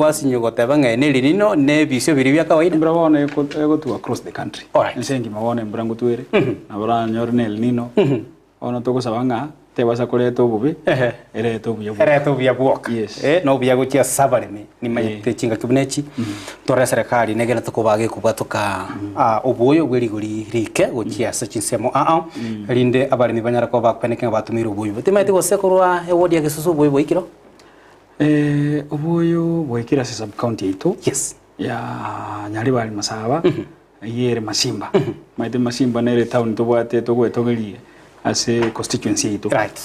Gwasinywa goteba ng'a ene rinino na ebisio biria bia kawaida. Embura bono egotwa across the country. Alright. Ense engima bono embura ngotwa ere, nabo oranyore na El Nino. Bono togosaba ng'a tebasa koreta obobe, Ehe. erete obuya bwoka. Erete obuya bwoka. Yes. Eh, na obuya gochia ase abaremi nimanyete chingaki buna echi, tore eserekari negenete koba gekobwatoka ah, oboyo bwe rigori rike gochia ase chinsemo ao, erinde abaremi banyare koba bakweneke ng'a batomeire oboyo. Timanyeti gose korwa eward ya Gesusu oboyo bwaikire oo? Oboyo bwaikire ase sub county yaito Yes. ya Nyaribari Masaba eyio ere Masimba. Omanyete Masimba nere etown tobwate togoetogeria ase constituency yaito. Right.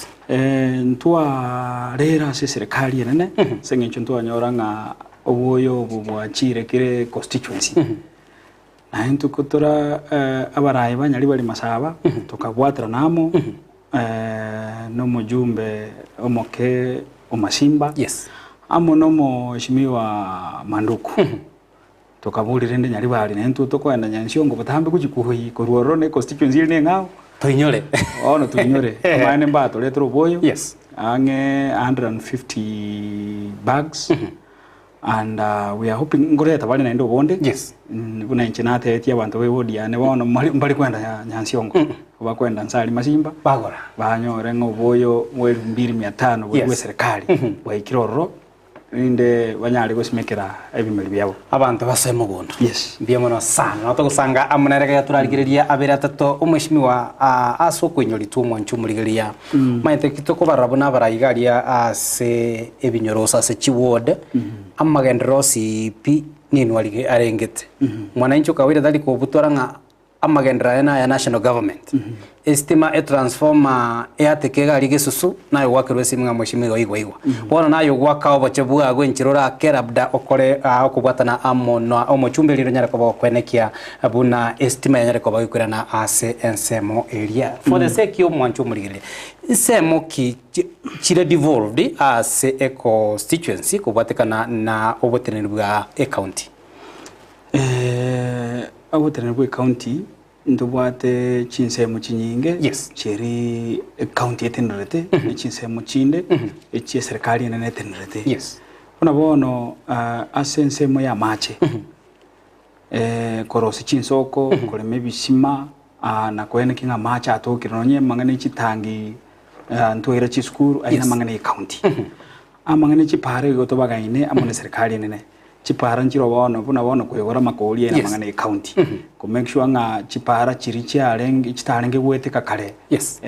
Ntwarera ase eserekari enene ase eng'encho ntwanyora ng'a oboyo obo bwachire kere constituency. Naye intwe tora abarayi ba Nyaribari Masaba tokabwaterana amo na omojumbe omoke o Masimba Yes. amo na omoeshimiwa Manduku. Tokaboria rende Nyaribari naye intwe tokoenda Nyansiongo botambe gochia koyia korwa ororo ne constituency ere neng'ao Toinyore. bono toinyore. Amaene mbatoretire oboyo Yes. ang'e 150 bags. And we are hoping nkoreta bare naende obonde Yes. buna inche natebetie abanto ba eward yane bono mbari mbari kwenda nya- Nyansiongo bakwenda nse aria Masimba Bagora. banyore ng'a oboyo bwa elfu mbili mia tano bori Yes. bwa eserikari bwaikire ororo rinde banyare gosimekera ebimeri biabo. Abanto basoe mogondo. Yes. Mbuya mono sana. Nabo togosanga amo nere ekero torarigereria abere atato omweshimiwa ah, ase okoinyoritwa omwancho omorigereria. Omanyete ki tokobarora buna abarai iga aria ase ebinyoro gose ase chiward, amagenderero onsi pi ninwe arige arengete. Mwananchi okawaida tari kobutora ng'a amagenderero aya naya national government. Esitima etransformer eateke iga aria gesusu, naye ogoakerwa esimi ng'a mweshimiwa igwa igwa. Bono naye ogoaka oboche bwago enchera orake labda okore okobwatana amo na omochumbe rinde onyare koba okwenekia buna esitima yanyare koba gekoirana ase ensemo eria. For the sake ya omwancho omorigereria, nsemo ki chire devolved ase econstituency kobwatekana na oboteneneri bwa ecounty? Oboteneneri bwa ecounty Ntobwate chinsemo chinyinge Yes. chiria ecounty etenerete ne chinsemo chinde echie eserikari enene etenerete. Yes. Buna bono ah, ase ensemo ya amache korosia chinsoko, korema ebisima ah, na koenekia ng'a amache atokire nonye amang'ana e chitangi ah, ntwaira chisukuru ayio Yes. namang'ana ya ecounty. Amang'ana e chipara igo tobagaine amo ne eserikari enene. Chipara nchire bono buna bono koigora amakori aye Yes. namang'ana e county. Ko make sure ng'a chipara chiria chiarenge chitarenge goeteka kare. Yes.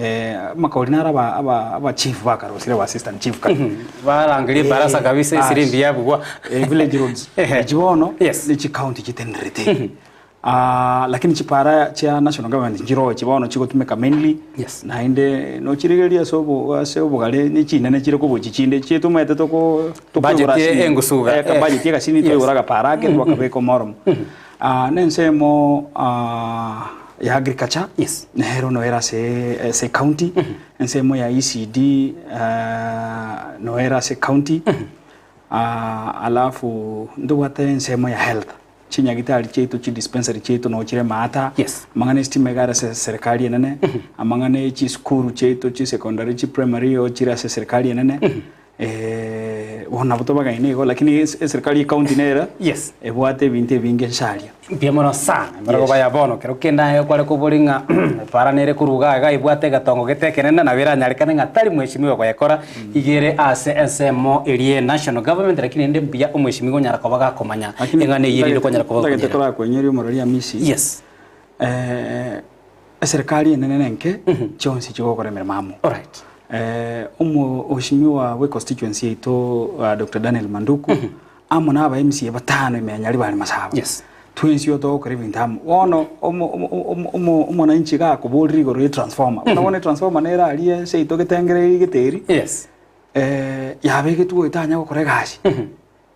Amakori naro aba aba aba chief bakarosire aba assistant chief kare. Barangeria ebarasa kabisa Bas. esirimbi yabugwa. Village roads. Echi bono Yes. ne chicounty chitenerete. Ah, lakini chipara chia national government nchiroche bono chigotumeka mainly Yes. naende nochirigereria ase obo ase obogare ne chinene chire kobochi chinde chitumete toko Budget tokoigora ase engusuga. eh, ka budget egasini Yes. toigora agapara ake twakabeka omoromo. Ah, na ensemo ah, ya agriculture Yes. nero noere ase ase county ensemo ya ECD ah, noere ase county ah, alafu ntobwate ensemo ya health Chinyagitari chiaito, chidispensary chiaito noo chire maata, Yes. amang'ana esitima iga are ase eserekari enene, amang'ana e chisukuru chiaito, chisecondary, chiprimary oo chire ase eserekari enene, bono nabo tobagaine igo lakini ase eserekari ye county nere Yes. ebwate ebinto ebinge inse aria. Mbuya mono sana, Yes. emerego ya bono kero kende aye kware kobori ng'a para nere koruga iga ebwate egetongo gete ekenene nabo eranyarekane ng'a tari mweshimiwa goyekora, iga ere ase ensemo eria e national government lakini rende mbuya omweshimiwa onyara koba gakomanya Lakini eng'ana eyio erinde okonyara koba ntagete gokonyerera. korakoinyoria omorori Amisi, Yes. eserekari enene na enke chionsi chigokora emeremo amo. Alright. Omoshimiwa bwe constituency yaito Doctor Daniel Manduku amo na aba MCA batano ime ya Nyaribari Masaba. Yes. Twensi igo togokora ebinto amo. Bono omo- omo- omo- omo- omonanchi iga akoborire igoro ye transformer. Buna bono etransformer nere aria ense yaito getengereiri geteri, Yes. yabegetwe goeta anya gokora egasi.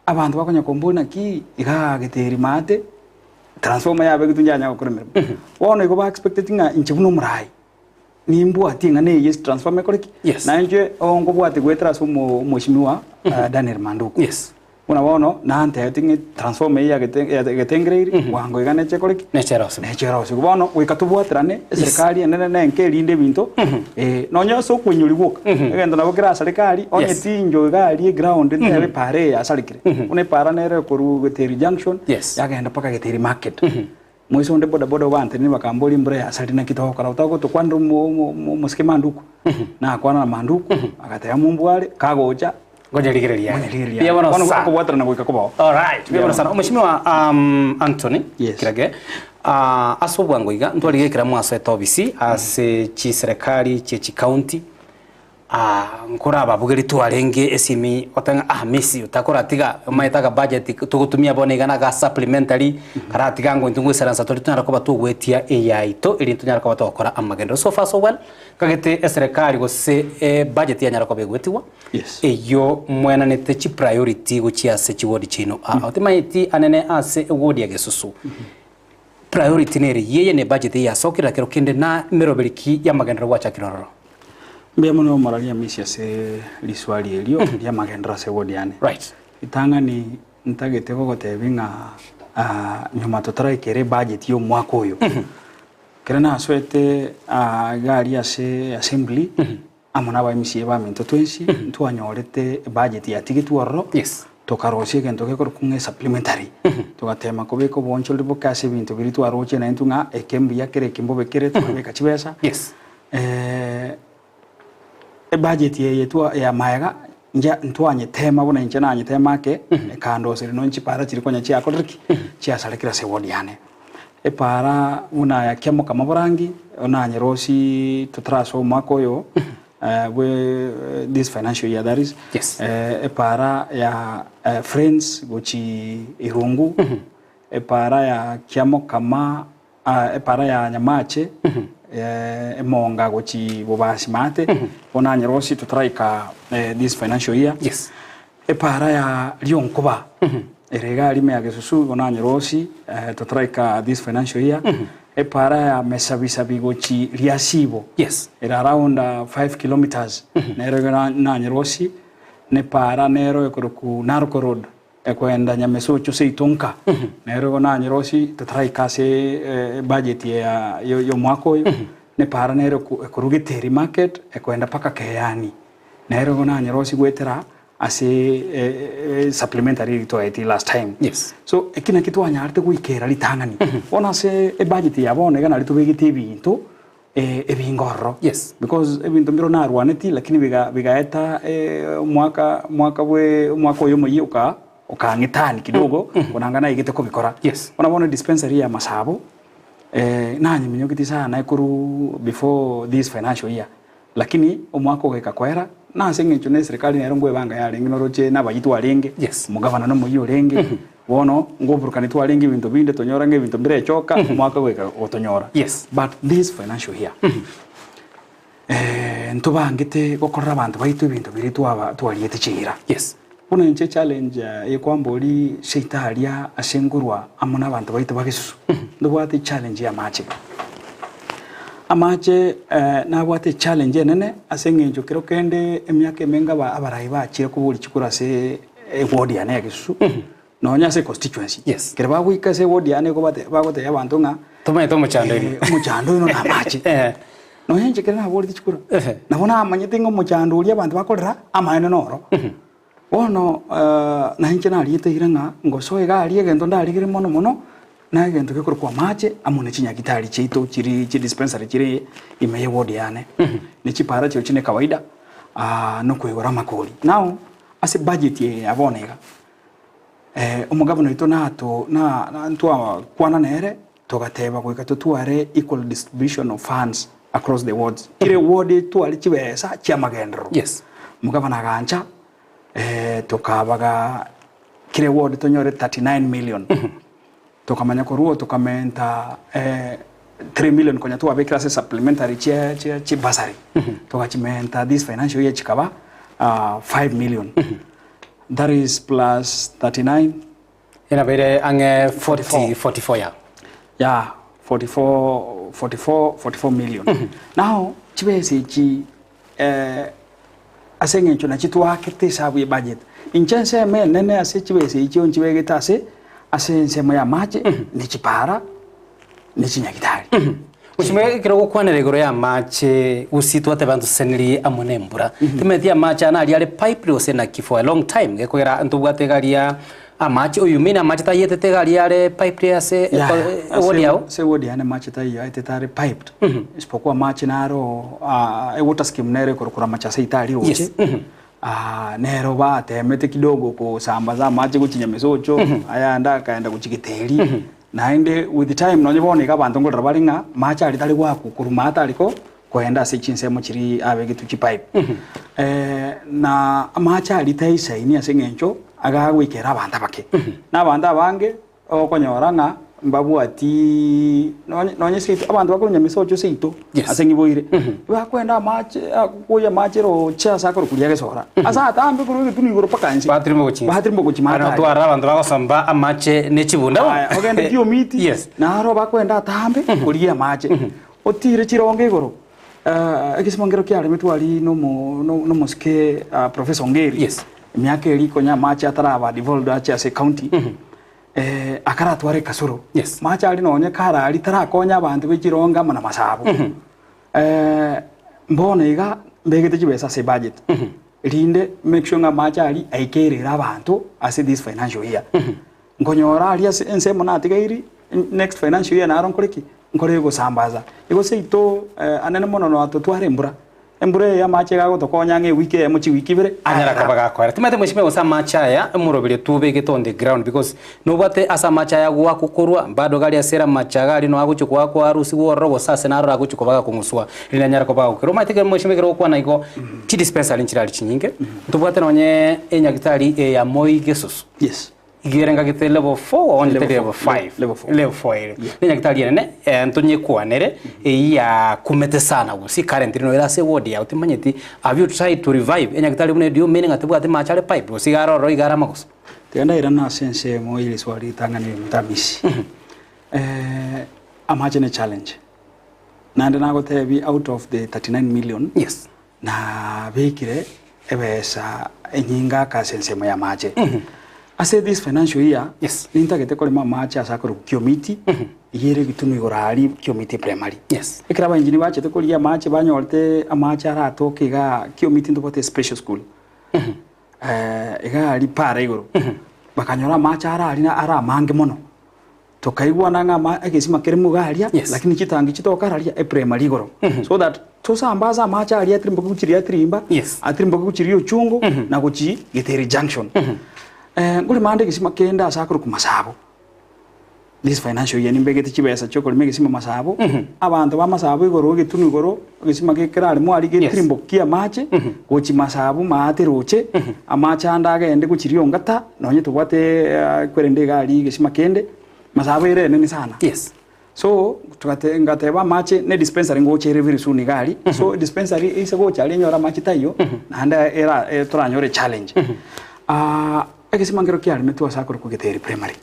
Abanto bakonya komboria naki igaa geteri maate, transformer yabegetwe inche yanya gokora emeremo. Bono igo ba expecteti ng'a inche buna omorai, nimbwatie ng'a neye transformer ekore ki? Yes. Nainche oo nkobwatia goetera ase omo- omweshimiwa Daniel Manduku. Yes. Buna bono, nantebeti ng'a transformer eyio ya getengereiri, bwango iga neche ekore ki? Neche erosigwe. Neche erosigwe. Bono goika tobwaterane, eserikari enene na enke erinde ebinto, nonya ase okoinyori gwoka, egento nabo kerasareke aria, onye tincho iga aria eground ntebe epaara eye yasarekire. Buna epaara nere ekorwa Geteri junction, yagenda mpaka Geteri market. Moise onde bodaboda obanteneni bakamboria embura yasarire naki togokora otagotokwanera omosike Manduku. Nakwana na Manduku agateba mombware kagocha Ngonya rigereria. Ngonya rigereria. Mbuya mono Bono sana. okobwaterana goika kobao. Alright, mbuya mono sana. Omweshimiwa Anthony Yes. Kirage, ase obwango iga ntwarige ekero mwasoete obisi ase chiserekari chie chicounty Nkorababugeri twarenge esimi goteba ng'a ah Messi otakoratiga omanyete aka budget togotumia bono iga naga supplementary karatiga ngo intwe ngoisaransa tore tonyare koba togoetia eyaito erinde tonyare koba togokora amagenderero. So far so well, nkagete eserekari gose ebudget yanyara koba egoetigwa Yes. eyio mwenanete chipriority gochia ase chiward chiaino aa. Timanyeti anene ase eward ya Gesusu Priority nere yeye ne budget eye yasokire na kero kende na emeroberi ki y'amagenderero gwachakire ororo? Mbuya mono omorari Amisi ase riswali erio ri'amagenderero ase eward yane. Right. Ritang'ani ntagete gogotebia ng'a ah, nyuma totaraikera ebudget ya omwaka oyo, ekero nasoete ah, iga aria ase assembly, Amo naba MCA baminto twensi ntwanyorete ebudget yatigetwe ororo, Yes. tokarosia egento gekorokwa ng'a esupplementary. Togatema kobeka oboonchoreri boke ase ebinto biria twaroche naintwe ng'a eke mbuya kere eke mbobe kere, tokabeka chibesa. Yes. Ebudget eye twa ya maega nja ntwanyetema buna inche nanyetema ake, ekandoseria nonye chipara chiria konya chiakorire ki? Chiasarekire ase eward yane. Epaara buna ya kiamokama borangi, onanyerosie totarasoa omwaka oyo bwe this financial year that is, Yes. epaara ya Friends gochi Irungu, epaara ya kiamokama epaara ya Nyamache, Emonga gochi Bobasi maate, onanyerosie totaraika this financial year. Yes. Epaara ya rionkoba ere iga rime ya gesusu igo nanyerosi totaraika this financial year. Epaara ya mesabisabi gochi riasibo Yes. ere around 5 kilometers nero igo nanyerosi. Nepaara nero ekoroku Narok Road ekoenda Nyamesocho seito nka nero igo nanyerosi totaraika ase budget ya yomwaka oyo. Nepaara nero ekoru Giteri market ekoenda mpaka Keyani. Nere igo nanyerosie goetera ase supplementary eri twaetie last time. Yes. So eki nakio twanyarete goikera ritang'ani. Bono ase ebudget ya bono iga nario tobegete ebinto ebinge ororo. Yes. Because ebinto mbiro narwaneti lakini biga bigaeta omwaka omwaka bwe omwaka oyo omoyia oka okang'etani kidogo konanga naigete kobikora. Yes. Bono bono dispensary ya Masabo nanyeminyoketi sana ekorwa before this financial year. Lakini omwaka ogaika koera, na ase engencho ne eserekari nero nkwebanga yarenge noroche nabayia twarenge, Yes. omogavana nomoyia orenge, bono ngoburukani twarenge ebinto binde tonyora ng'a ebinto mbirechoka, omwaka ogoika gotonyora. Yes. But this financial year, ntobangete gokorera abanto baito ebinto biria twaba twariete chiira. Yes. Buna inche challenge ekwambori seito aria ase nkorwa amo na abanto baito ba Gesusu, ntobwate echallenge ya amache. Amache nabwate echallenge enene ase eng'encho kero kende emiaka emenge aba abarai bachire koboria chikura ase eward yane ya Gesusu, nonya ase econstituency. Yes. Ekero bagoika ase eward yane nigo bate bagotebia abanto ng'a Tomanyete omochando oino. omochando oino na amache. Nonya inche ekero naboreti chikura, nabo namanyete ng'a omochando oria abanto bakorera amaene noro. Bono na inche nariete eira ng'a ngosoa iga aria egento ndarigere mono mono, na egento gekorokwa amache amo ne chinyagitari chiaito chiri chidispensary chire ime ye ward yane, ne chipara chirochio ne kawaida na okoigora amakori. Now ase budget eye ya bono iga, omogabana oito nato na ntwakwana nere Togateba goika totware equal distribution of funds across the wards. Kera eward etware chibesa chi'amagenderero. Yes. Omogabana agancha, eh, tokabaga kera eward tonyore 39 million. Tokamanya korwa oo tokamenta eh, 3 million konya twabekire ase supplementary chia chia chibursary. Togachimenta this financial year chikaba 5 million. That is plus 39. Erabeire ang'e 40, 44 ya. Yeah, 44, 44, 44 million. Now, chibesa echi eh, ase eng'encho nachi twakete esabu ye budget, Inche ensemo enene ase chibesa echio nchibegete ase ase ensemo y'amache, ne chipara, ne chinyagitari. Mheshimiwa, ekero ogokwanera igoro y'amache gose twateba ntoseseniri amo nembura, timanyeti amache aya naria are piped gose naki for a long time gekogera ntobwate iga aria amache oyo you mean amache tayetete iga aria are piped ase eward yao? Ase eward yane amache taiyo aetete are piped, isipokuwa amache naro ewater scheme nere ekorokwa Ramacha seito aria roche, nero batemete kidogo kosambaza amache gochia Nyamesocho, ayande akaenda gochia Giteri. Naende with time nonye bono iga abanto nkorora bare ng'a mache aria tari goakwa korwa maate aria ko koenda ase chinsemo chiria abegetwe chipipe. Na amache aria taisaini ase eng'encho agagoikera abanto abake. Na abanto abange okonyora ng'a mbabwatiiii nonye nonye seito abanto bakorwa Nyamisocho seito Yes. ase ng'iboire, bakwenda amache akoyia amache roche ase akorokwa riagesora, ase atambe korwa egetunu igoro mpaka inse. Batirima gochia inse. Batirima gochia maate Ano aria. twara abanto bagosamba amache ne chibunda bono. Aya, ogende Kiomiti, Yes. naro bakwenda atambe korigia amache. Otire chirongo igoro, egesima nkero kiaremetwe aria nomo no- nomosike Professor Ongeri, Yes. emiaka eria konya amache ataraba devolved ache ase ecounty, akaratware ekasoro. Yes. Mache aria nonye kare aria tarakonya abanto be chirongo amo na masabo. Mbono iga mbegete chibesa ase ebudget. Rinde make sure ng'a amache aria aikerere abanto ase this financial year. Nkonyora aria ase ensemo natigairi next financial year naro nkore ki? Nkore gosambaza. Igo seito anene mono natotware embura. Embura eye y'amache iga agotokonya ang'e ewiki eyemo chiwiki ibere, Anyara aera. koba gakoera. Timanyete mweshimiwa gose amache aya omoroberio tobegete on the ground because nobwate ase amache aya goakwa korwa bado gari ase ere amache iga aria noa agochia koakwa arusigwe ororo gose ase naroro agochia koba gakong'uswa rinde anyare koba agokera. Omanyete ekero mweshimiwa ekero ogokwana igo chidispensary nchire aria chinyinge, ntobwate nonye enyagitari eye ya Moi Gesusu. Yes. Iga ere ngagete level 4 onye teri Level level four. 5 Level four. level 4 ere nenyagitari enene eh, ntonyekwanere eyio yakumete sana gose currently noyo ere ase eward yao timanyeti have you tried to revive enyagitari buna erio meaning ng'a tebwati mache are pipe gose iga are ororo iga are amagoso Tiga ndairane ase ensemo ye riswali ritang'ani eye Mtamisi. Eh, amache ne challenge. Naende nagotebi out of the 39 million, yes Nabekire ebesa enyinge ake ase ensemo y'amache. Ase this financial year, Yes. nintagete korema amache ase akorokwa Kiomiti, eyio ere egetunu igoro aria Kiomiti Primary. Yes. Ekero abaengineer bachete korigia amache banyorete amache aratoke igaa Kiomiti ntobwate special school. Iga aria para igoro, bakanyora amache ara aria are amange mono. Tokaigwana ng'a ama egesima kere moga aria, Yes. lakini chitangi chitoka aria eprimary igoro. So that tosambe ase amache aria atirimboke gochiria atirimba, Yes. atirimboke gochiria ochungu, na gochi Giteri junction. Eh, nkorema ande egesima kende ase akorokwa Masabo. This financial year nimbegete chibesa chiokorema egesima Masabo, abanto ba Masabo igoro egetunu igoro, egesima gekeraremwa aria Yes. getirimbokia amache, gochi Masabo maate roche, amache ande agende gochiria Ongata, Nonye tobwate kwerende iga aria egesima kende, masabo ere enene sana. Yes. So togate ngateba amache ne dispensary ngocha ere very soon iga aria, so dispensary eise gocha aria enyore amache taiyo, naende era toranyore echallenge. Egesima nkero kiaremetwe ase akorokwa Giteri Primary,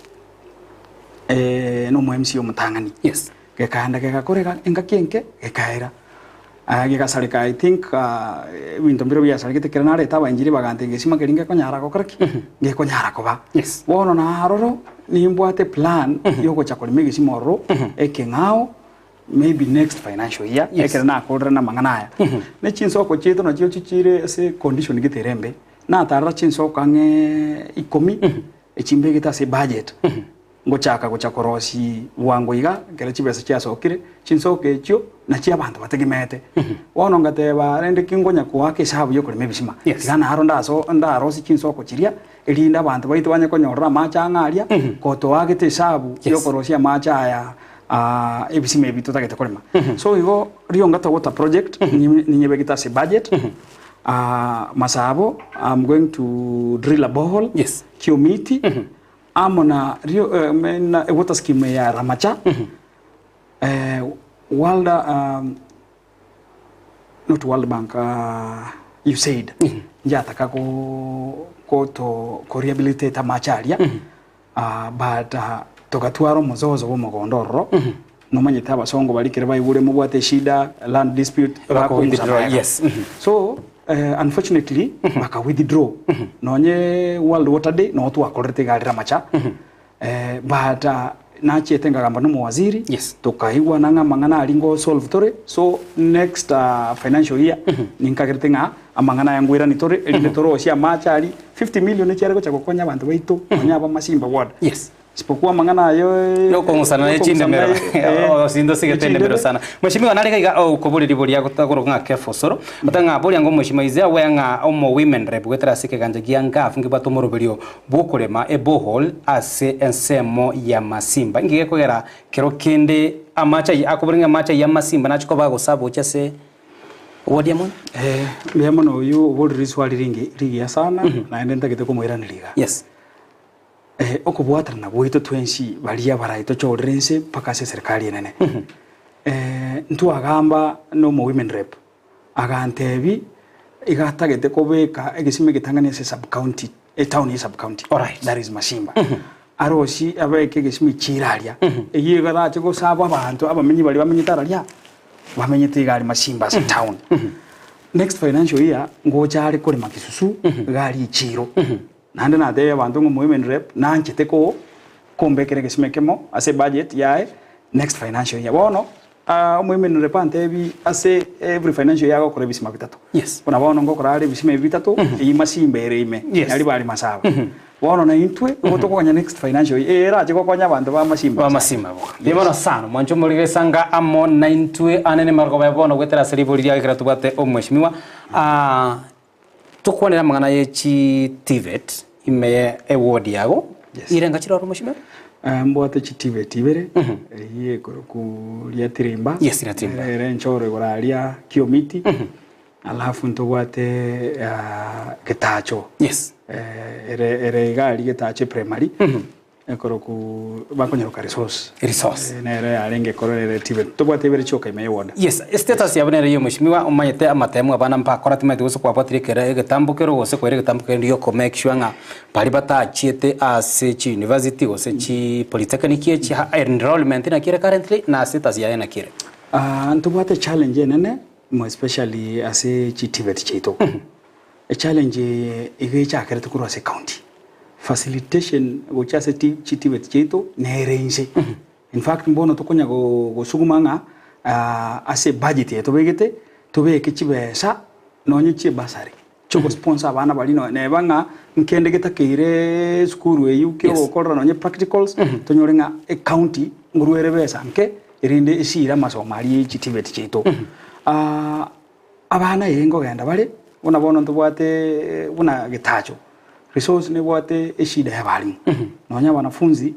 na omo MCA omotang'ani. Yes. Gekaenda gegakora iga engaki enke, gekaera. Gegasareka I think ebinto mbire biasaregete ekero nareta abainjiri bagantebia egesima keria ngekonyara gokora ki? Ngekonyara koba. Yes. Bono naroro nimbwate plan yogocha korema egesima ororo ekeng'ao maybe next financial year Yes. ekero nakorire na amang'ana aya. Ne chinsoko chiaito nachio chichire ase condition gete ere embe, natarera chinsoko ang'e ikomi echimbegete ase ebudget. Ngochaka gocha korosia bwango iga, ekero chibesa chiasokire, chinsoko echio nachio abanto bategemeete. Bono ngateba rende ki nkonya koaka esabu yokorema ebisima, Yes. tiga naro ndaso ndarosie chinsoko chiria, erinde abanto baito banye konyorera amache ang'e aria, kotoagete esabu Yes. yokorosia amache aya ebisima ebi totagete korema. So igo Riongata Water Project, ninyebegete ase ebudget, Masabo, I'm going to drill a borehole, Yes. Kiomiti, Amo na rio na water scheme ya Ramacha eh, World um, not World Bank uh, USAID njataka ko koto ko rehabilitate amache aria uh, but uh, togatwara omozozo bwa omogondo ororo nomanyete abasongo baria ekero baigure mobwate eshida land dispute Bako bakogusa withdraw, amaega. yes. Mhm. So. Unfortunately baka withdraw nonye World Water Day noo twakorerete iga arire amacha but nachiete nkagamba na omowaziri Yes. tokaigwana ng'a amang'ana aria ngo solve tore so next financial year ninkagerete ng'a amang'ana aya ngoirani tore erinde torosie amache aria 50 million echiare gocha gokonya abanto baito nonya aba Masimba ward Yes. Isipokuwa amang'ana ayo Yokong'usana ne chindemero Osinto osigete endemero sana. Mweshimiwa nare iga iga okoboria riboria agotagorwa ng'a Kefa Osoro, ota ng'a boria ng'a omweshimiwa Isaiah owe ng'a omo women rep goetera ase ekegancha gia Ngaf nkebwate omoroberio bw'okorema eborehole ase ensemo ya Masimba. Inki gekogera kero kende amache ayio akoboria ng'a amache ayio amasimba nachi koba agosaba gochia ase ward ya mono? Mbuya mono oyio oborire riswali ringi rigiya sana naende ntagete komoiraneria iga. Yes. Okobwatanana gwaito twensi baria abarai tochorire inse mpaka ase eserikari enene. Ntwagamba na omo women rep agantebi iga atagete kobeka egesima egetang'ani ase sub county etown ye sub county Alright. that is Masimba. Arosie abeke egesima echiro aria eyio iga arache gosaba abanto abamenyi baria bamenyete araria bamenyete iga aria Masimba ase town. Next financial year ngocha are korema Kisusu iga aria echiro. Naende nateebie abanto ng'a omowomen rep nanchete ko kombekera egesima ekemo ase ebudget yaye next financial year. Bono omowomen rep antebi ase every financial year agokora ebisima bitato. Yes. Buna bono ngokora are ebisima ebi bitato, eyio masimba ere ime, Yes. nario bare masaba. Bono na intwe igo tokonya next financial year, eye erache gokonya abanto ba masimba. Ba masimba boka. Mbuya mono sana mwanche omorire esanga amo naintwe ane nimaroko baye bono goetera ase ribori riaye ekero tobwate omweshimiwa. Tokwanere amang'ana ye chi TVET ime ye eward yago, Yes. irenga chire oro moshime? Eh, mbwate chi TVET ibere eyio ekoroku ria Tirimba Yes, ria Tirimba. ere enchoro igoro aria Kiomiti alafu ntobwate ah, Getacho Yes. Eh, ere ere iga aria Getacho primary Ekoroku bakonyeroka resource. Resource. Eh, nere yarenge ekororere TVET. Tobwate ibere chioka ime y'eward. Yes, status yabo nere ya omweshimiwa omanyete amatemu abana mbakora timanyeti gose kwabwatire ekere egetambo kero gose kwaire egetambo kende gioko make sure ng'a baria batachiete ase chi university gose chi polytechnic echi enrollment naki ere currently na status yaye naki ere? Ah, ntobwate challenge enene more especially ase chi TVET chiaito. Echallenge eye iga echakerete korwa ase ecounty. Facilitation gochia ase ti chitibet chiaito nere inse. In fact mbono tokonya go gosuguma ng'a ase ebudget eye tobegete, tobeke chibesa nonye chie bursary chiogosponsor abana baria no neba ng'a nkende getakeire esukuru eywo Yes. kiogokorera nonye practicals, tonyore ng'a ecounty ngorwa ere besa nke erinde esire amasomo aria ye chitibet chiaito. Abana ee nkogenda bare, buna bono ntobwate buna getacho, resource nebwate eshida ya abalimu, nonya abanafunzi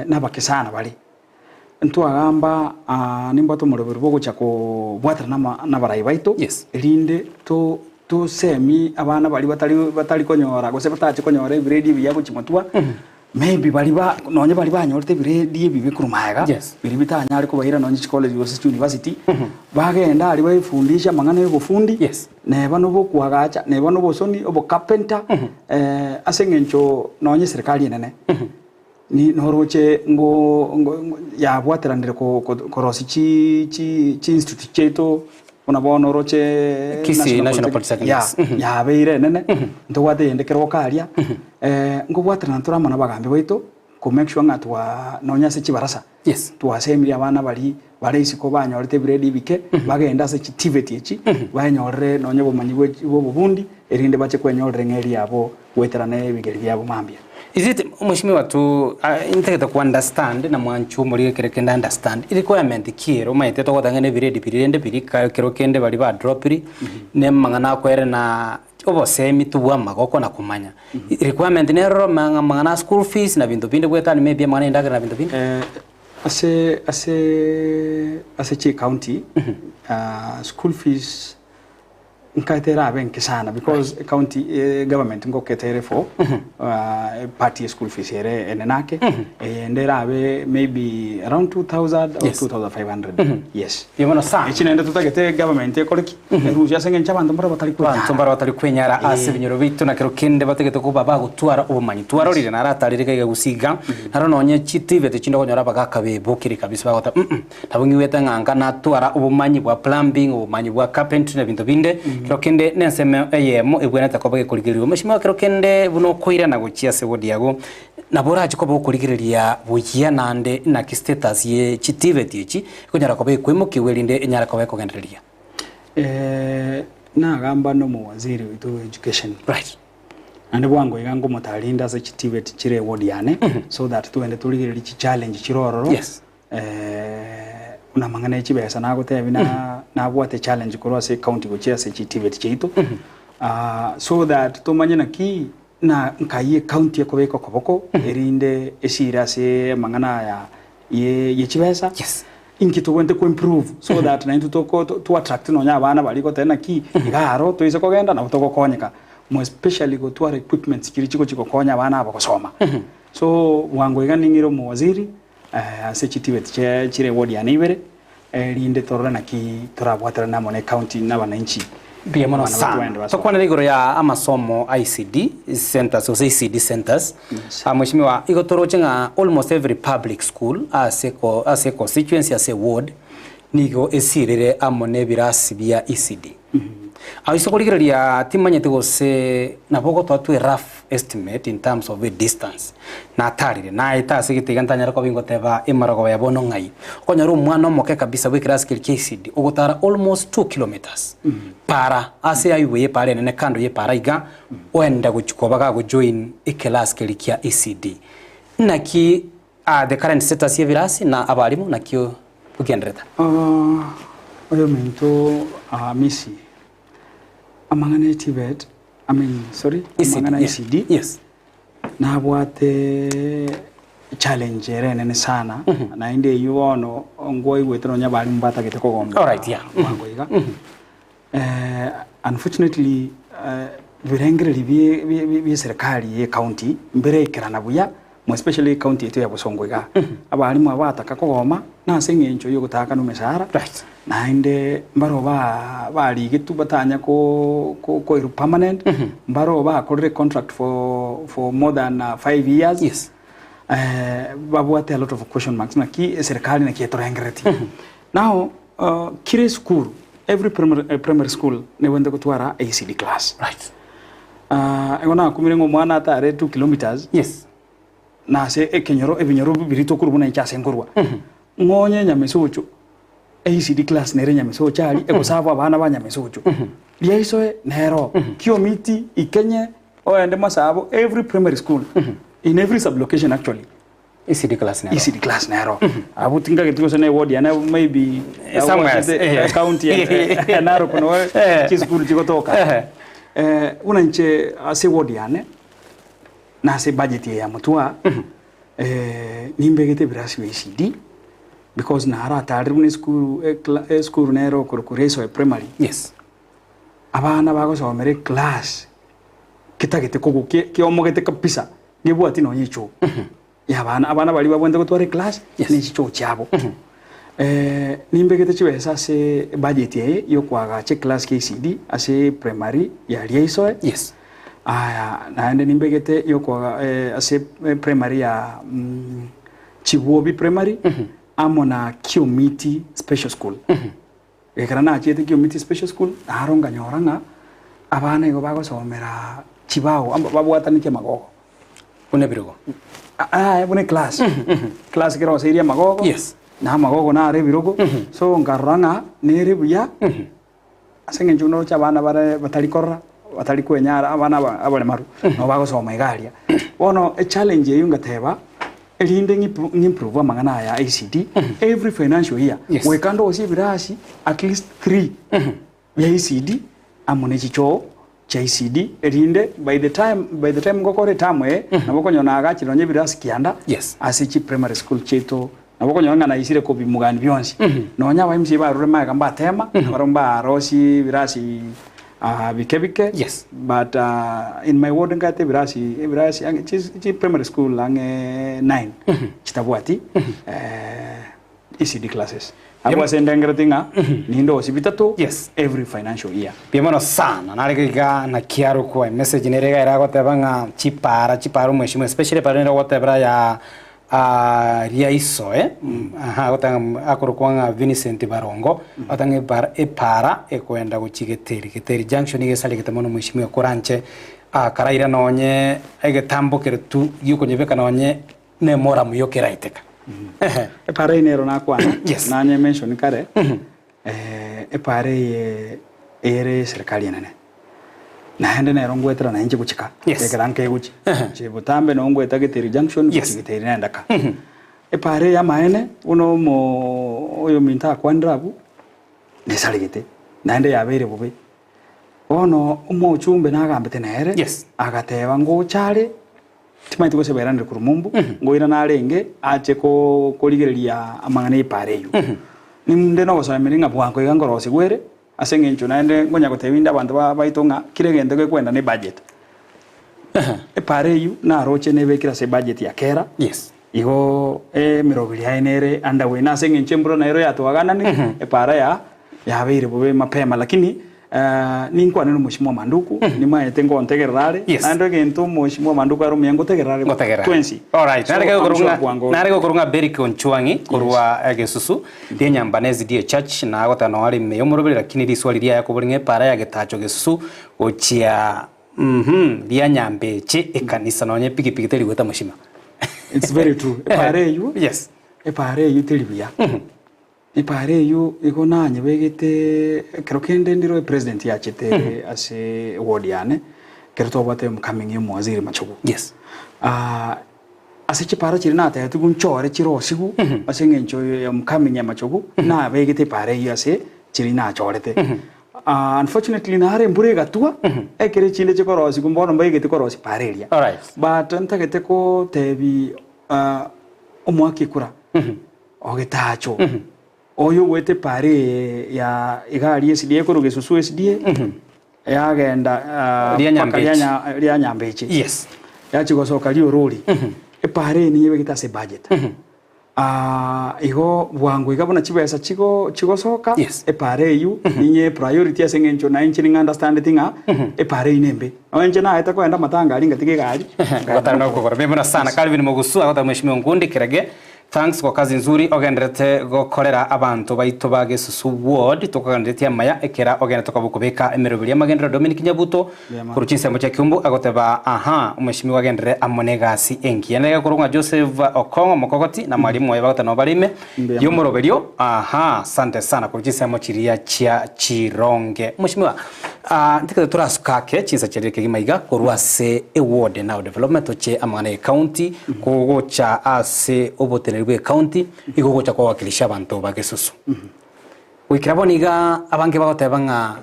nabake sana bare. Ntwagamba nimbwate omoroberi bwa ogocha kobwaterana ama nabarai baito, Yes. erinde to tosemi abana baria batari batari konyora gose batache konyora ebiredi ebiya gochia motwe, Maybe baria ba nonye baria banyorete ebiredi ebibe korwa magega, Yes. biria bitanyare kobaira nonye chicollege gose chiuniversity, bagenda aria baefundishe amang'ana ya obofundi, Yes. neba na obokwagacha, neba na obosoni, obocarpenter, ase eng'encho nonye eserekari enene, ni noroche ngo ngo ngo yabwateranire ko ko korosia chi chi chiinstitute chiaito buna bono oroche Kisii National Polytechnic. Yeah, yabeire enene, ntobwate eyende keroka aria, nkobwaterana tore amo na abagambi baito, ko make sure ng'a twa nonya ase chibarasa, Yes. twasemirie abana baria bare isiko banyorete ebiredi ebike, bagende ase chi TVET echi, baenyorere nonya obomanyi bwe bwa obobundi, erinde bache kwenyorera eng'eria yabo goetera na ebigeri biabo mambia. Is it mweshimiwa tu intagete ku understand na mwanchu omorige kere kende understand requirement ki ere omanyete togoteba ng'a nebiredi biri rende biri kero kende baria ba dropiri ne amang'ana akoere na obosemi tu bwa amagoko na komanya requirement nero amang'ana a school fees na binto binde goetania maybe amang'ana ya endagera na binto binde. Ase ase ase chicounty school fees Nkaete erabe enke sana because ecounty government ngoketa ere for part ye school fees ere enene ake eyende erabe maybe around 2000 or Yes. 2500 yes Mbuya mono sana. Eki naende totagete government ekore ki erusie ase eng'encho abanto mbare batari Abanto kwenyara mbare batari kwenyara ase ebinyoro biaito na kero kende batagete koba bagotwara obomanyi. Twarorire naro atarire iga iga gose iga, naro nonye chitiveti chinde okonyora abagaka bebokire kabisa bagoteba mm. Nabo ng'igwete ng'a nka natwara obomanyi bwa plumbing, obomanyi bwa carpentry na ebinto binde, Kero kende nensemo eyemo ebwenerete koba gekorigererigwa. Mweshimiwa kero kende buna okoirana gochia ase ward yago, nabo orache koba okorigereria buya naende naki status ye chitivet echi ekonyara koba ekoimokiwa erinde enyare koba ekogendereria. Nagamba nomowaziri oito bwa education. Right. Naende bwango iga nkomotarinda ase chitivet chire eward yane so that togende torigererie chichallenge chire ororo. Yes. Buna amang'ana e chibesa nagotebia na nabwate challenge korwa ase ecounty gochia ase chitivet chiaito so that tomanye naki na nkai ecounty ekobeka okoboko erinde esire ase amang'ana aya ye ye chibesa Yes. inki tobwenerete ko improve so that naintwe toko to attract nonya abana baria goteba naki iga aro toise kogenda nabo togokonyeka more especially gotwara equipments chiria chigochi gokonya abana aba gosoma. So bwango iga ning'ire omowaziri Ase chitibeti chire ewodi yane ibere, erinde torore naki torabwaterane amo ne county na abananchi. Mbuya mono Abana sana. batwende basome. Tokwanere igoro ya amasomo a ECD centers gose ECD centers. Yes. Ah, Mheshimiwa, igo toroche ng'a almost every public school ase ko ase constituency ase ward nigo esirire amo na ebirasi bia ECD. Aye ase okorigereria timanyeti gose nabo ogotoa tu a rough estimate in terms of a distance. Natarire, naete ase egete iga ntanyare koba ingoteba emarogoba ya bono ng'ai. Okonyora omwana omoke kabisa bwa ekerasi keria kia ECD ogotara almost 2 kilometres para ase highway epara enene kando ya epara iga oenda gochia koba gagojoin ekelasi keria kia ECD. Naki the current status y'ebirasi na abalimu naki ogenderete? Oyominto Hamisi, amang'ana e TVET, I mean sorry, ECD, amang'ana yeah. ECD, Yes. nabwate challenge ere enene sana, naende eywo bono ngwaigwete nonya abalimu batagete kogomba Alright, yeah. bwango iga. Unfortunately birengererio bie bie bie bie serikali ye county mbireikerana buya more especially ecounty yaito ya Bosongo igaa. Abalimu aba bataka kogoma na ase eng'encho ya ogotaakana emesara Right. naende mbaro ba barigetwe batanya ko ko koirwa permanent, mbaro bakorire contract for for more than 5 years. Yes. Babwate a lot of question marks naki eserikali naki etorengereretie. Now kera esukuru every primary, primary school nebwenerete gotwara ECD class. Right. Igo nakumire ng'a omwana atare 2 kilometers Yes. na ase ekenyoro ebinyoro bibiri tokorwa buna inche ase nkorwa. Ng'onye Nyamesocho ECD class nere Nyamesocho aria egosabwa abana ba Nyamesocho. Riaisoe nero, Kiomiti, Ikenye, oende Masabo, every primary school in every sublocation actually. ECD class nero. ECD class nero. Abwo tingageti gose na eward yane maybe Somewhere else. County ya Narok no chisukuru chigotoka. Buna inche ase eward yane na ase budget eye ya Mutua nimbegete ebirasi bia ECD because naratarire buna esukuru esukuru nero okorokwa Resoe Primary. Yes. Abana bagosomera eclass ketagete kogwa kiomogete kabisa ngebwati nonya echoo ya abana abana baria babwenerete gotwara eclass Yes. ne chichoo chiabo. Nimbegete chibesa ase ebudget eye ya okoagacha eclass KCD ase primary ya Riaisoe. Yes. Aya naende nimbegete ya okoaga ase primary ya Chibwobi Primary amo na Kiomiti Special School. Ekero nachiete Kiomiti Special School, naro nkanyora ng'a abana igo bagosomera chibao amo babwatanetie amagogo. Buna ebirogo. Yaya buna eclass. Class ekero oseirie amagogo, Yes. na amagogo naro ebirogo, so nkarora ng'a nere buya, ase eng'encho buna oroche abana bare batari korora, batari kwenyara, abana aba abaremaru, nabo bagosoma iga aria. Bono echallenge eywo ngateba, Erinde ng'improve amang'ana aya a ECD every financial year Yes. goika ndosie ebirasi at least 3 bia ECD amo ne chichoo chia ECD erinde by the time ngokora eterm eye nabo okonyora nagachire nonye ebirasi kianda Yes. ase chi primary school chiaito nabo okonyora ng'a naisire kobimugani bionsi nonya aba MCA barure magega mbatema barobwo mbarosie ebirasi bike bike Yes. but in my ward nkate ebirasi ebirasi ang'e chi chi primary school ang'e 9 chitabwati ECD classes. Abwo ase ndengereti ng'a ninde osi bitato Yes. every financial year. Mbuya mono sana nare iga naki arokwa emessage nere iga eragoteba ng'a chipara chipara omweshimiwa especially epara nere ogotebera ya. Riaisoe, aha, agoteba ng'a akorokwa ng'a Vincent Barongo, agoteba ng'a ebara epaara ekoenda gochia Geteri, Geteri Junction iga esaregete mono mheshimiwa koranche karaira nonye egetambo kere tu giokonyebeka nonye na emoramu yokeraeteka. Ehe. Epaara eye nero nakwana, Yes. nanye mention kare, epaara eye ere eserikari enene. Naende nero ngwetera nainche gochika, Yes. ekero nkegochia. Ehe. Inche botambe noo ngweta Giteri Junction, Yes. gochia Giteri naenda ka. Epaara eye amaene, buna omo oyominto akwanire abwo, nesaregete, naende yabeire bobe. Bono omochumbe nagambete nere, Yes. agateba ngocha are, timanyeti gose bairanire korwa mumbu, ngoirana arenge ache ko korigereria amang'ana y'epaara eywo. Ninde nogosoemeria ng'a bwango iga nkorosigwa ere, Ase engencho naende ngonya gotebia inde abanto baito ng'a kera egento gekwenda ne budget. Epaara eyio naroche nebekire ase ebudget ya kera, Yes. igo emeroberi yaye nere underway na ase engencho embura nero yatwagananire, epaara ya yabeire bobe mapema lakini ninkwane na omweshimiwa Manduku, nimaete ngontegerera are, Yes. naende egento omweshimiwa Manduku are omuya ngotegerera are Ngotegerera. twensi. Alright. So, Nare I'm sure gokorung'a bwango nare gokorung'a Beric Onchwang'i korwa Gesusu. Ri'enyamba ne SDA Church, na agoteba noo are ime y'omoroberi, lakini riswali riaye akobori ng'a epaara ya getacho gesusu gochia uhum ria nyambeche ekanisa nonya epikipiki teri goeta moshima. It's very true. Epaara eywo, Yes. epaara eywo teri buya. Epaara eywo igo nanyebegete ekero kende ndiro epresident yachete ase eward yane, ekero twabwate homecoming ya omowaziri Machogu. Yes. Ah, Ase chipaara chiria natebetigwe nchore chirosigu ase engencho ya omokami amachogu, nabegete epaara eyio ase chiria nachorete. Unfortunately naro embura egatwa, ekero echinde chikorosigwa bono mbaigeti korosia epaara eria. Alright. But ntagete kotebi omoaki ekura, ogetacho, oyo ogoeta epaara eye ya iga aria SDA ekorwa Gesusu SDA, yagenda Ria mpaka Nyambechi. ria Nyambechi. Yes. Yachia gosoka riorori, epaara eye nigo ebegete ase ebudget. Igo bwango iga buna chibesa chigo chigosoka, Yes. epaara eywo ninye priority ase eng'encho naye inche ning'a understandeti ng'a epaara eywo nembe. Nonya inche naete kogenda amatanga aria ngatiga egari, Gotari na okogoro. Mbuya sana. Calvin Mogusu agoteba Mheshimiwa Nkundi Kirage Thanks kwa kazi nzuri ogenderete gokorera abanto baito ba Gesusu ward tokoganeretie amaya ekera ogenderete koba okobeka emeroberi y'amagenderero Dominic Nyabuto korwa chinsemo chia Kiumbu agoteba aha omweshimiwa agenderere amo negasi engiya nere korwa ng'a Joseph Okong'o Mokogoti na mwalimu oye bagoteba nabo bare ime y'omoroberio aha asante sana korwa chinsemo chiria chia Chironge Mweshimiwa ntigete torasuka ake chinsa chiarire kegima iga korwa ase eward now development toche amang'ana ye county Kogocha ase oboteneneri bw'ecounty, igo ogocha kowakilisha abanto ba Gesusu. Goikera bono iga abange bagoteba ng'a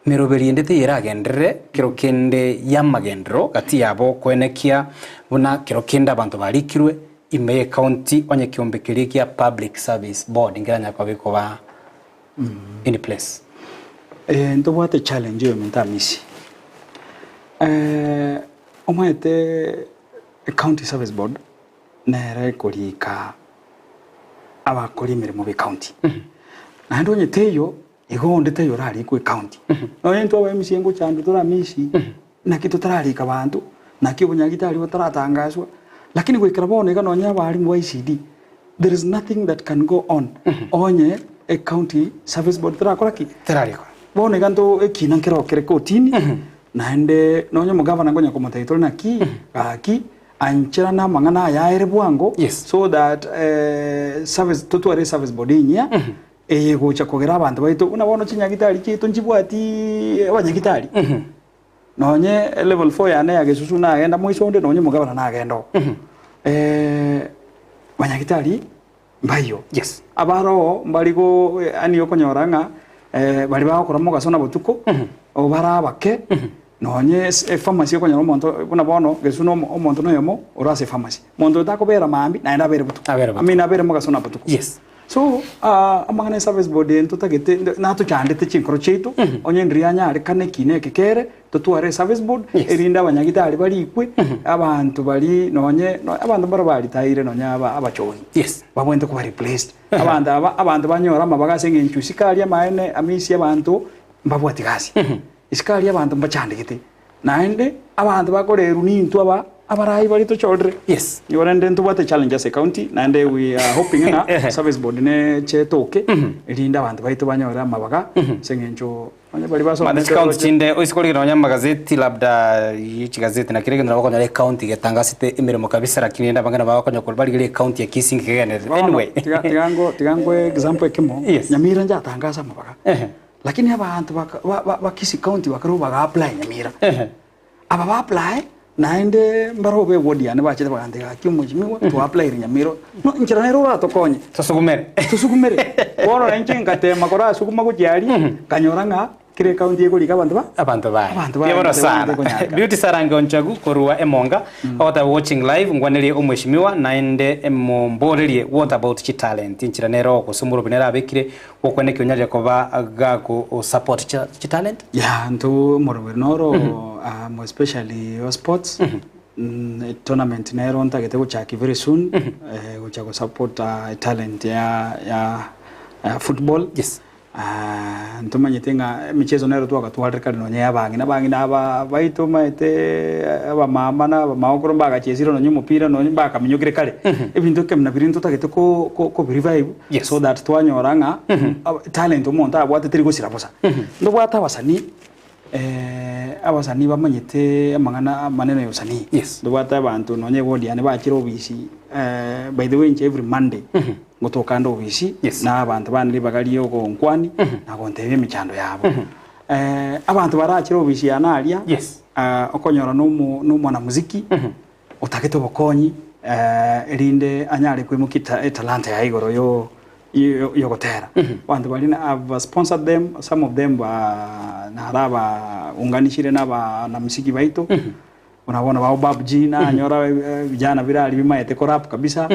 meroberi ende tiyeragenderere kero kende y'amagenderero gati yabo koenekia buna kero kende abanto barikirwe ime y'ecounty onye ekeombe keria kia Public Service Board nkeranyare koba gekoba in place. Ntobwate challenge oyominto Amisi. Omanyete Ecounty Service Board nere ekorika abakori emeremo b'ecounty. Naende onye teiyo, igo onde taiyo orarikwe ecounty. Nonye intwe aba MCA ngochandwa tore amisi, naki totararika abanto, naki obonyagitari botaratangaswa, lakini goikera bono iga nonye abarimu ba ECD, there is nothing that can go on onye ecounty service board terakora ki? Terarikwa. Bono iga nto ekina nkero kere kotini, naende nonye omogavana nkonya komotebia tore naki, gaki ancherane amang'ana aya aere bwango, Yes. so that service totware eservice board enyia, eye egocha kogera abanto baito buna bono chinyagitari chiaito nchibwati abanyagitari. Nonye level four yane ya Gesusu nagenda moiso onde nonye omogavana nagenda oo. Banyagitari mbaiyo. Yes. Abaroo mbari go yaani okonyora ng'a baria bagokora mogaso na botuko, o bare abake, nonye ase epharmacy okonyora omonto buna bono Gesusu na omonto noyomo ore ase epharmacy. Monto oyo takobera maambia naende abere botuko. Abere botuko. I mean abere mogaso na botuko. Yes. So amang'ana e service board eye ntotagete natochandete chinkoro chiaito, onye ndiri anyarekane ekina eke kere, totware eservice board, Yes. erinde abanyagitari barikwe, abanto baria nonye no abanto mbaro baritaire nonye aba abachogi. Yes. Babwenerete koba replaced. Abanto aba abanto banyore amabaga ase eng'encho isiko aria amaene amisia abanto mbabwati gasi. Isiko aria abanto mbachandegete, naende abanto bakorerwa nintwe aba. abarai baria tochorire. Yes. Nigo rende ntobwate challenge ase ecounty naende we are hoping ng'a service board neche etoke erinde abanto baito banyore amabaga ase eng'encho onye baria Mande basomete chikaunti roche chinde oise korigereria nonya amagazeti labda ye chigazeti naki rende nabo okonyora ecounty getangasete emeremo kabisa lakini rende abange nabo bakonya korwa barigereria ecounty ya Kisii nki kegendererete. Bono Anyway. tiga tiga nko tiga nkoe example ekemo, Yes. Nyamira njatangase amabaga Ehe. lakini abanto baka ba ba ba Kisii county bakarwa baga apply Nyamira. Ehe. Aba ba apply naende mbarabwo be ward yane bachete bagantebia gaki omweshimiwa twa applyire Nyamira no inchera nere oratokonye. Tosugumere. Tosugumere. Bono nainche ngatema korasuguma gochia aria nkanyora ng'a kera ecounty ekorika abanto ba Abanto baye. abanto baye Mbuya mono nabo sana. ekonyareka. Beauty Sarange Onchagu korwa Emonga ogoteba watching live ngwanerie omweshimiwa naende momborerie what about chitalent enchera nere gose omorobi nere abekire Gokwana eki onyarire koba gago support chitalent? Yeah, intwe omoroberi noro um, especially o sports mm, tournament nero ntagete gochaki very soon eh, gocha go support uh, talent ya ya ya football Yes. Ah, ntomanyete ng'a emichezo nero twagatwarire kare nonye ya abang'ina abang'ina aba baito omanyete abamama na abamaokoro mbagachesire nonye omopira nonye mbakaminyokire kare ebinto ekero nabiria ntotagete ko ko kobirevive Yes. So that twanyora ng'a talent omonto abwate teri gosira bosa. Ntobwate abasanii abasanii bamanyete amang'ana amanene ya obosanii. Yes. Ntobwate abanto nonye eward yane bachire obisi by the way inche every Monday ngotoka nde obisi Yes. na abanto bane ribaga ria ogonkwani na gontebia emechando yabo. Abanto barachire obisi yane aria Yes. okonyora na omo na omwanamuziki Otagete obokonyi, erinde anyare koimokia eta- etalanta yaye igoro yo yo- yogotera. Abanto baria na I've sponsored them, some of them ba narabaunganishire na abanamuziki baito, buna bono ba Obab G nanyora eh, vijana bire aria bimaete korap kabisa,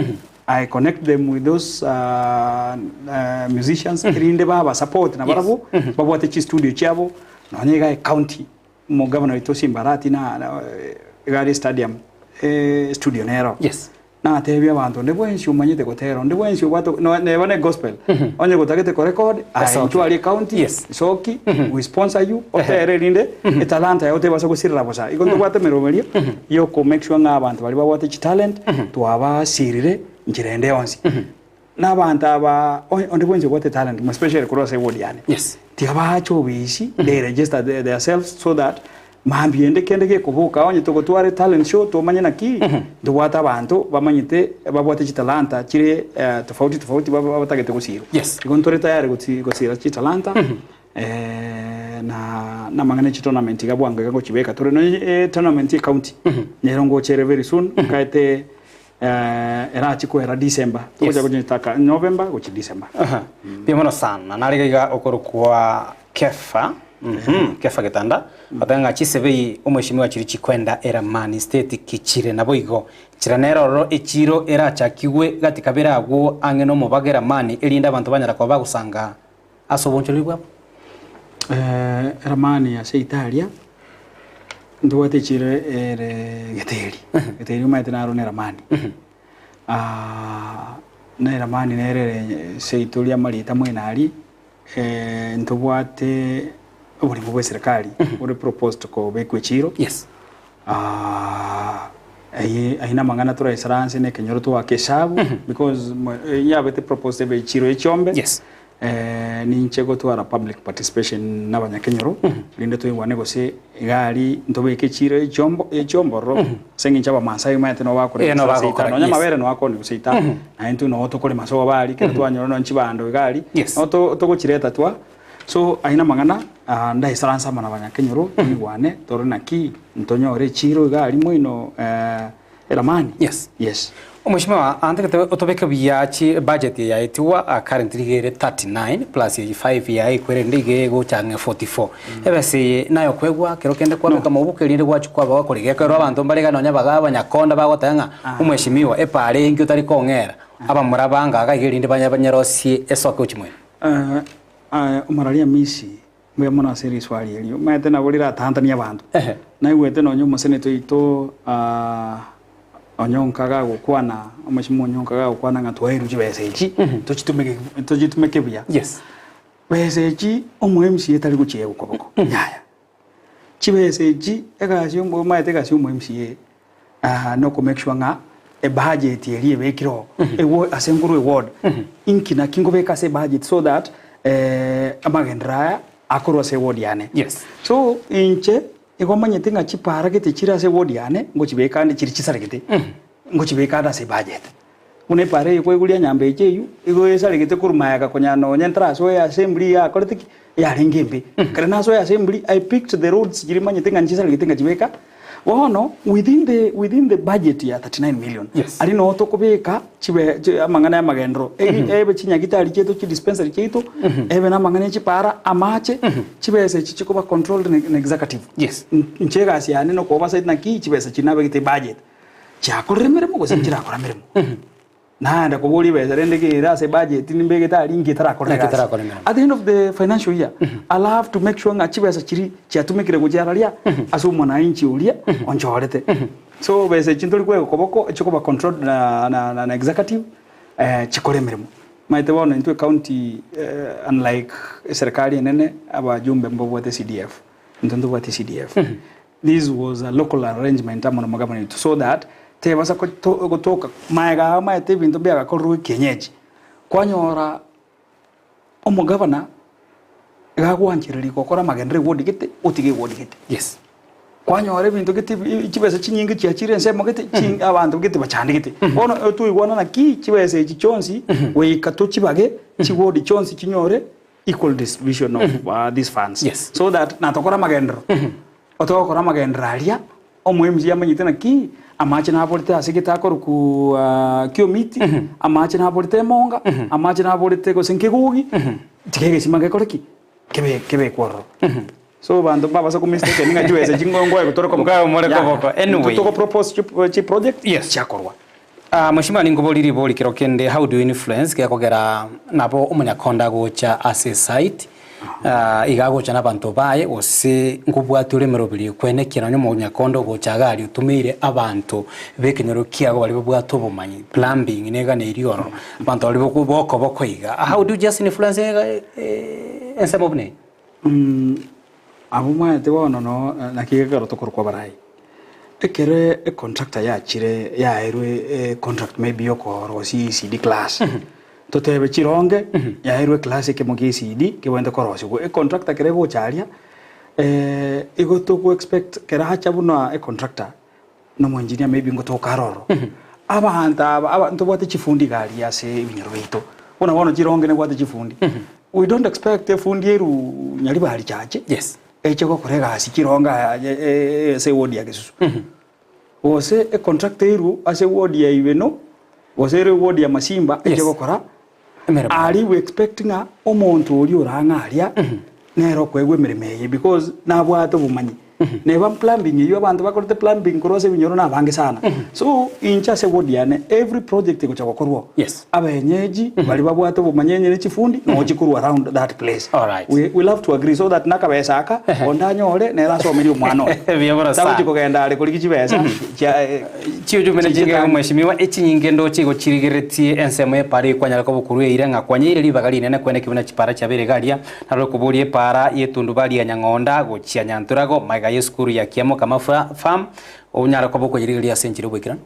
I connect them with those musicians erinde baba support nabarabwo, babwate chistudio chiabo, nonye iga ecounty. Omogavana oito Simbarati na na iga aria stadium eh, studio nero. Yes. Natebia abanto onde bwensi omanyete gotera, onde bwensi obwate no neba ne gospel, onye gotagete korecord, aye Esoki. inchuo aria ecounty, Yes. esoki, we sponsor you, otere erinde etalanta yao tebasa gosirera bosa. Igo ntobwate emeroberio ya oko make sure ng'a abanto baria babwate chitalent, twabasirire nchera ende yonsi. Na abanto aba onye onde bwensi obwate etalent, more especially korwa ase eward yane, Yes. tiga baache obisi, they register the theirselves so that mambia ende kende gekoboka onye togotwara etalent show tomanye naki ntobwate abanto bamanyete babwate chitalanta chire tofauti tofauti ba batagete gosirwa. Yes. Igo ntore tayari gotsi gosira chitalanta na namang'ana e chitournament iga bwango iga ngochibeka tore nonye etournament ya ecounty nero ngochere very soon nkaete Erachi kwera December, togocha Yes. gochitaka November gochia December. Aha. Mbuya mono sana. Nare iga iga okorokwa Kefa. Mhm. Kefa Getanda. Oteba ng'a chisebei omweshimiwa chiri chikwenda eramani state kichire naboigo. Nchera nere ororo echiro erachakigwe gati kabere agwo ang'e nomobaga eramani erinde abanto banyara koba bagosanga ase obonchoreri bwabo. Eramani ase Italia ntobwate echiro ere Geteri, Geteri omanyete naro na eramani. Na eramani nere ere seito ria amarieta mwene aria, ntobwate oborimo bwa eserekari bore proposed kobekwa echiro. Yes. Eye ayio namang'ana toraisaranse na ekenyoro toake esabu because yabete proposed ebe echiro ya chiombe. Yes. Ninche gotwara public participation na abanyakenyoro, rinde toigwane gose iga aria ntobeke echiro ya chiombo ya chiombororo ase eng'encho abamasai omanyete nabo bakore Eh, nabo gose bagokora, seita, nonya yes. amabere nabo akoonia gose ita, naye intwe noo tokorema sobo aria ekero twanyora nonye chibando iga aria, Yes. nabo to togochireta twa so ayio namang'ana ndaisaranse amo na abanyakenyoro toigwane torore naki ntonyore echiro iga aria moino Eramani? Yes. Yes. Omweshimiwa, antagete otobeke buya chi budget eye yaetigwa ah, currently iga ere 39 plus eye 5 yaye ekwerende iga egocha ang'e 44. Ebesa eye naye okoegwa kero kende kwabeka mobuko erinde gwachia kwaba gokorigia ekero abanto mbare iga nonya baga abanyakonda bagoteba ng'a omweshimiwa epara eye inki otari kong'era abamura bange iga iga erinde banya banyerosie esoke gochia moino. Eh, eh, Omorari Amisi, Mbuya mono ase riswali erio. Omanyete nabo riratantanie abanto. Ehe. Naigwete nonya omoseneta oito ah, Onyonka gagokwana, omosimo Onyonka gagokwana ng'a twaerwe chibesa echi, tochitumeke tochitumeke buya. Yes. Besa echi omo MCA tari gochiegwa koboko, yaya. Chibesa echi egasi omo omanyete egasi ya omo MCA. Na oko make sure ng'a ebudget eria ebekire oo ewo ase nkorwa eward inki naki nkobeka ase ebudget so that amagenderero aya akorwe ase eward yane. Yes. So inche igo omanyete ng'a chipara gete chire ase eward yane ngochibeka ande chiri chisaregete ngochibeka ande ase ebudget. Buna epara eye kwaigure nyambeche eywo igo esaregete korwa magega konya nonye ntarasoe assembly yakorete ki? Yarenge embe. Ekero nasoe assembly I picked the roads chiria manyete ng'a nchisaregete ngachibeka. Bono within the within the budget ya 39 million Yes. aria noo tokobeka chibe chi amang'ana ya amagenderero egi ebe chinyagitari chiaito chidispensary chiaito ebe na amang'ana ya chipara amache chibesa echi chikoba controlled na na executive. Yes. Inche egasi yane na okoba naki chibesa chiria nabegete ebudget. Chiakorire emeremo gose nchirakora emeremo? Naende koboria ebesa rende kere ase ebudget nimbegete aria inki etarakora Naki egasi. etarakora emeremo. At the end of the financial year, I'll have to make sure ng'a chibesa chiria chiatumekire gochia araria ase omwananchi oria onchorete. So besa echi ntori koegwa koboko chikoba controlled na na na executive chikore emeremo. Omanyete bono intwe ecounty unlike eserekari enene abajumbe mbabwate CDF, intwe ntobwati CDF. This was a local arrangement amo nomogabane oito so that tebasa gotoka maega aa omanyete ebinto mbiagakorerwe kienyeji. Kwanyora omogabana iga agwanchereria gokora amagenderero eward gete otige eward gete. Yes. Kwanyora ebinto gete chibesa chinyinge chiachire ensemo gete chi abanto gete bachandegete. Bono toigwana naki chibesa echi chionsi goika tochibage chiward chionsi chinyore equal distribution of these funds Yes. so that natokore amagenderero otogokora amagenderero aria omo MC amanyete naki amache naborete ase gete akorokwa kiomiti amache naborete emonga amache naborete gose nkegogi tiga egesima gekore ki kebe kebekwe ororo so abanto mbabasa ko mistaken ng'a chibesa echi ngo ngoe tore koboko Ngoe more koboko. Anyway. Togo propose chi project Yes. chiakorwa. Ah, Mheshimiwa ninkoborie ribori kero kende how do you influence gekogera nabo omonyakonda agocha ase esite ah, iga agocha na abanto baye gose nkobwati ore emeroberi ekwenekia nonye omonyakonda ogocha iga aria otumeire abanto b'ekenyoro kiago baria babwate obomanyi plumbing neganeiri ororo abanto baria boko bokoboko iga how do you just influence ensemo buna eye? Abwo omanyete bono no naki gekero tokorokwa abarai. Ekero econtractor yachire yaerwe econtract maybe yokorosia ECD class, totebe chironge yaerwe eclass ekemo kia ECD kebwenerete korosiwa. Econtractor ekero egocha aria, igo togo expect kero acha buna econtractor na omoengineer maybe ngotoka aroro, abanto aba aba ntobwate chifundi iga aria ase ebinyoro biaito, buna bono chironge nebwate chifundi, we don't expect efundi erwu Nyaribari chache. Yes. Eche gokora egasi chirongo ase eward ya Gesusu. Gose econtract eirwe ase eward ya Ibeno, gose ere eward ya Masimba eche Yes. gokora Emeremo. aria we expect ng'a omonto oria orang'e aria nere okoegwa emeremo eye because nabwate obomanyi. Neba plumbing eywo abanto bakorete plumbing korwa ase ebinyoro nabange sana. So inche ase eward yane every project egocha gokorwa oo, Yes. abenyeji baria babwate obomanyi onye ne chifundi noo chikorwa around that place. Alright. We, we'll have to agree so that nakabesa aka onde anyore nere asomerie omwana oye. Buya bono sana. Tagochi kogenda are korigia chibesa chia eh, Chiujumbe chiche chinge tangi. mweshimiwa echinyinge ndoche igo chirigeretie ensemo y'epara ekwanyara koba okorwa eira ng'a kwanyeire ribaga rinene kwene ki buna chipara chiabeire iga aria naro okoboria epara y'etundubari ya Nyang'onda gochia Nyanturago magega y'esukuru ya Kiamokama Farm onyare koba okoyerigereria ase enchera y'oboikeranu.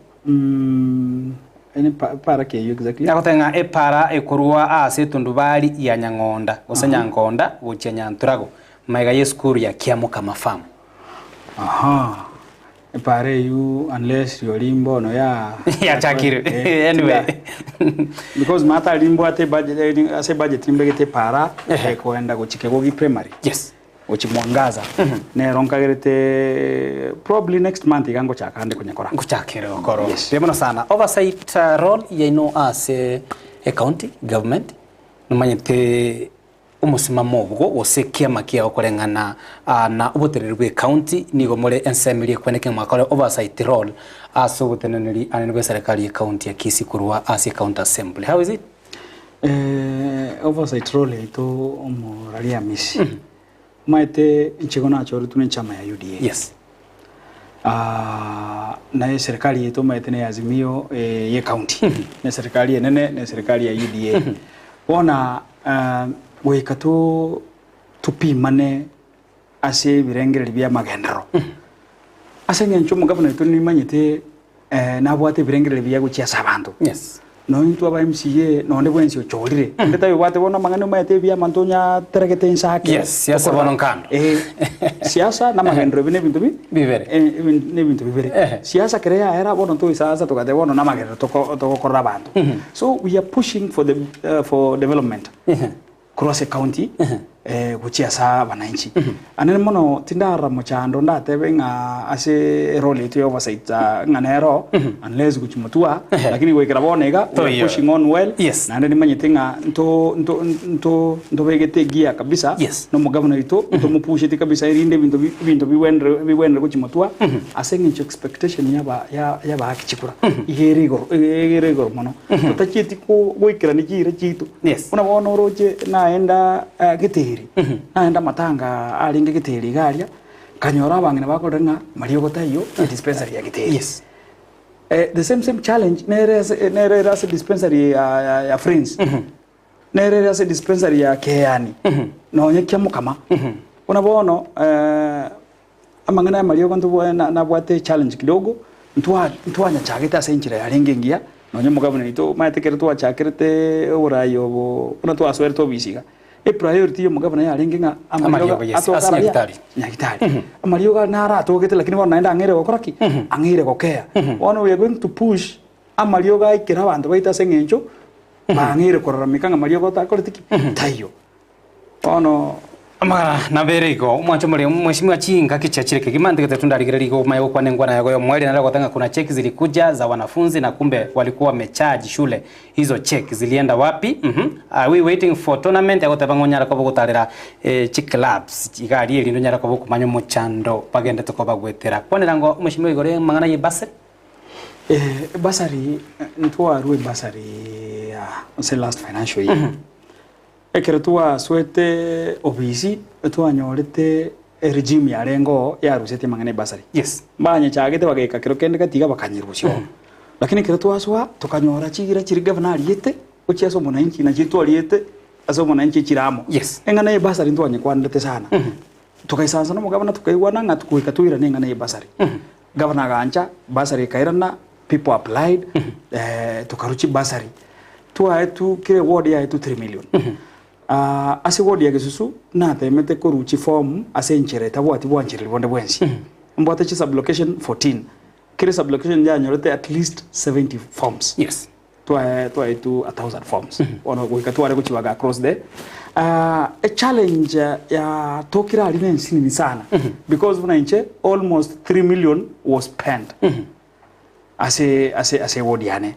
Ene pa- para ki eyio exactly? Agoteba ng'a epara ekorwa aase etundubari ya Nyang'onda gose Nyangonda gochia Nyanturago magega y'esukuru ya Kiamokama Farm. Aha. Epara eyio unless riori mbono ya Yachakire. Eh, Anyway. Because matari mbwate budget eh, ase budget nimbegete epara ekoenda gochia Kegogi primary. Yes. Gochia Mwangaza. Nero nkagerete probably next month iga ngochaka ande konyekora. Ngochakere gokora. Yes. Mbuya mono sana. Oversight role yaino ase ecounty government nomanyete omosimamo obwo gose ekiama kiao koreng'ana na oboteneneri bwe ecounty nigo more ensemo eria ekweneke ng'a mwakore oversight role ase oboteneneri anene bwe eserekari ye county ya Kisii korwa ase ecounty assembly. How is it? Oversight role yaito omorari Amisi, omanyete inche igo nachoretwe na echama ya UDA. Yes. Na eserikari yaito omanyete na Azimio ye ecounty, na eserikari enene na eserikari ya UDA. Bono goika to topimane ase ebirengererio bia amagenderero. Ase eng'encho omogabana oito nimanyete. nabwate ebirengererio biya gochia ase abanto. Yes. Nonya intwe aba MCA nonde bwensi ochorire, onde tabibwate bono amang'ana omanyete ebiama ntonyateregete inse ake. Yes, siasa bono nkando. Eh, siasa na amagenderero ebi nebinto bi Bibere. eh, ebi nebinto bibere. Ehe. Siasa kere yaera bono ntoisaansa togateba bono namagenderero toko togokorera abanto. So we are pushing for the for development. Korwa ase ecounty gochia ase abananchi. Anene mono tindarora mochando ndatebe ng'a ase erole yaito ya oversight ng'a nero unless gochia motwe lakini goikera bono iga we are Toiyo. pushing on well Yes. naende nimanyete ng'a nto nto nto ntobegete egear kabisa Yes. na omogavana oito ntomopusheti kabisa erinde ebinto bi ebinto bigwenere bigwenere gochia motwe ase eng'encho expectation yaba ya yabaaki chikura iga ere igoro iga ere igoro mono. Totachieti ko goikerania chiira chiaito. Yes. Buna bono oroche naenda Geteri, naenda amatanga arenge Geteri iga aria, nkanyora abang'ina bakorire ng'a mariogo taiyo edispensary ya Geteri. Yes. The same same challenge nere ase nere ere ase dispensary ya ya ya Friends, nere ere ase dispensary ya Keani, nonye Kiamokama. Buna bono amang'ana ya amariogo ntobwa na nabwate echallenge kidogo, ntwa ntwanyachagete ase enchera yarenge engiya, nonye omogabana oito omanyete ekero twachakerete oborai obo buna twasoerete obisi iga, epriority ya omogabana yarenge ng'a amariogo Amariogo, yes, atoke ase araria nyagitari. nyagitari. Amariogo aria naro atogete lakini bono naende ang'eire gokora ki? Ang'eire gokea. Bono we are going to push amariogo aikere abanto baito ase eng'encho bang'eire korarameka ng'a mariogo otakoreti ki? Taiyo. Bono Amang'ana nabere igo, omwancho more mheshimiwa chingaki chiachire kegima ntigete tu ndarigereria igo omanye gokwana engwana yago y'omoerio nare goteba ng'a kuna cheki zilikuja za wanafunzi na kumbe walikuwa wamecharge shule hizo check zilienda wapi uhum are we waiting for tournament agoteba ng'a onyare koba ogotarera chiclubs iga aria erinde onyare koba okomanya omochando bagendete koba goetera. Kwanera ngo mheshimiwa igoro y'amang'ana y'ebasari. Ebasari ntwarwa ebasari ya ase last financial year. Ekero twasoete obisi, twanyorete eregime yarenge oo yarusetie amang'ana ebasari. Yes. Mbanyechagete bagaika kero kende gati iga bakanyerusia oo. Lakini ekero twasoa, tokanyora chiira chiria gavana ariete, gochia ase omonanchi nachi twariete ase omonanchi echire amo. Yes. Eng'ana ya ebasari ntwanyekwanerete sana. Tokaisansa na omogavana tokaigwana ng'a goika toirane eng'ana ya ebasari. Gavana agancha, bursary ekairana, people applied, tokarwa chibursary. Twaetwe kera eward yaetwe 3 million. Ah, ase eward ya Gesusu natemete korwa chiform ase enchera etabwati bwanchereri bonde bwensi. Mbwate chisublocation 14. Kera esublocation yanyorete at least 70 forms. Yes. Twae twaetwe a thousand forms bono goika tware gochibaga across the uh, a challenge ya tokire aria nensinini sana because buna inche almost 3 million was spent ase ase ase eward yane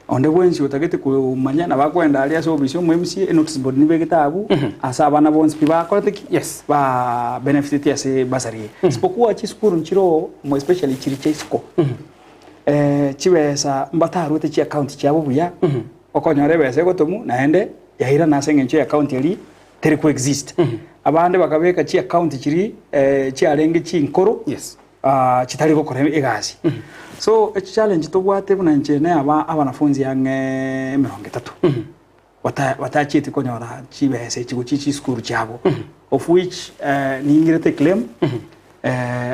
onde bwensi otagete komanya nabo akoenda aria ase ofisi omo MCA enotice board nibegete abwo ase abana bonsi pi bakorete ki Yes. ba benefiteti ase bursary eye isipokuwa chisukuru nchire oo mo especially chiri chia isiko Chibesa mbataruete chiaccount chiabo buya, okonyora ebesa egotomwa naende yairana ase eng'encho y'account eria teri ko exist. Abande bakabeka chiaccount chiria chiarenge chinkoro Yes. chitari gokora egasi. So echallenge tobwate buna inche na aba abanafunzi ang'e emerongo etato batachieti konyora chibesa echi gochia chisukuru chiabo of which ning'irete eclaim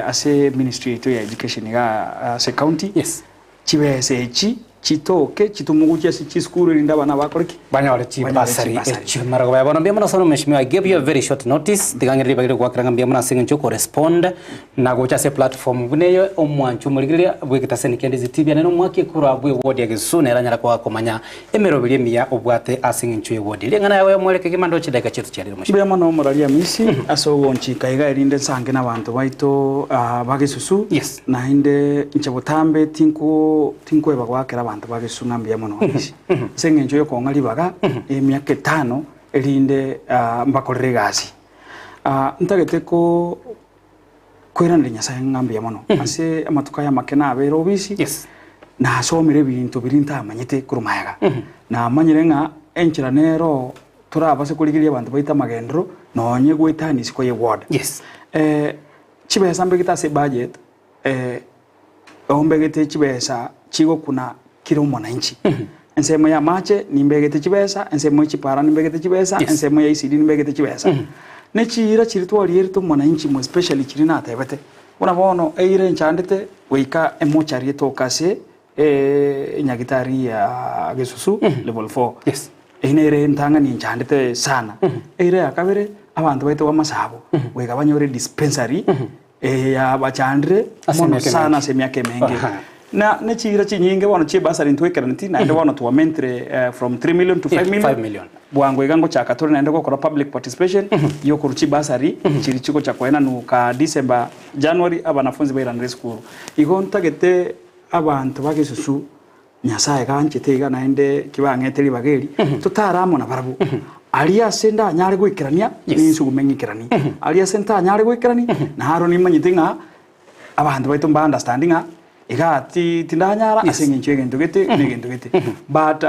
ase ministry yaito ya education iga ase county Yes. chibesa echi chitoke chitomwe gochia ase chisukuru erinde abana bakore ki? Banyore Banyore chibasari chibasari. echio marogoba ya bono mbuya mono sana mheshimiwa I gave you a very short notice tiga ng'ire ribaga rigoakera ng'a mbuya mono ase eng'encho okorespond na gocha ase platform buna eyo omwancho omorigereria bw'egetaseni kende DCTV ane nomwaki korwa bwe ward ya Gesusu nere anyara koa komanya Emeroberi emiya obwate ase engencho y'ewodi eria. Eng'ana yao y'omoerio kegima ndoche chidaeka chiaito chiarire omochie. Mbuya mono omoraria Amisi ase ogonchika iga erinde nsange nabanto baito ba Gesusu Yes. naende inche botambe tinko tinkweba goakera abanto ba Gesusu ng'a mbuya mono Amisi ase engencho yokong'a ribaga emiaka etano erinde mbakorere egasi. Ntagete ko koiraneria Nyasae ng'a mbuya mono ase amatuko aya amake nabeire obisi Yes. nasomire ebinto biria ntamanyete korwa magega. Namanyire ng'a enchera nero torabase korigereria abanto baito amagenderero nonye goetania isiko ye ward. Yes. Chibesa mbegete ase ebudget ombegete chibesa chigokuna kera omonanchi. Ensemo ya amache nimbegete chibesa, ensemo ya chipara nimbegete chibesa, Yes. ensemo ya ECD nimbegete chibesa. Ne chiira chiria twarierete omonanchi mo especially chiria natebete, buna bono eira enchandete goika emochari etoke ase. Enyagitari ya Gesusu level 4. Yes. Eyio nere entang'ani enchandete sana. Eira ya kabere abanto baito b'amasabo goika banyore dispensary eyabachandire Ase mono emiaka sana emenge. ase emiaka emenge. Aha. Na ne chiira chinyinge bono chie bursary ntwekeraneti naende bono twamentire from 3 million to 5 Yeah, million. 5 million. Bwango iga ngochaka tore naende gokora public participation yokorwa chibursary chiri chigocha koenanwa ka December, January abanafunzi bairanere esukuru. Igo ntagete Abanto ba gesusu, Nyasae ganchete iga naende kibang'ete ribaga eri, totare amo nabarabwo. Aria ase ndanyare goikerania, ninsugume ng'ikeranie. Aria ase ntanyare goikerania, naro nimanyete ng'a abanto baito mba understand ng'a igaa ti tindanyara ase eng'encho y'egento gete na egento gete. But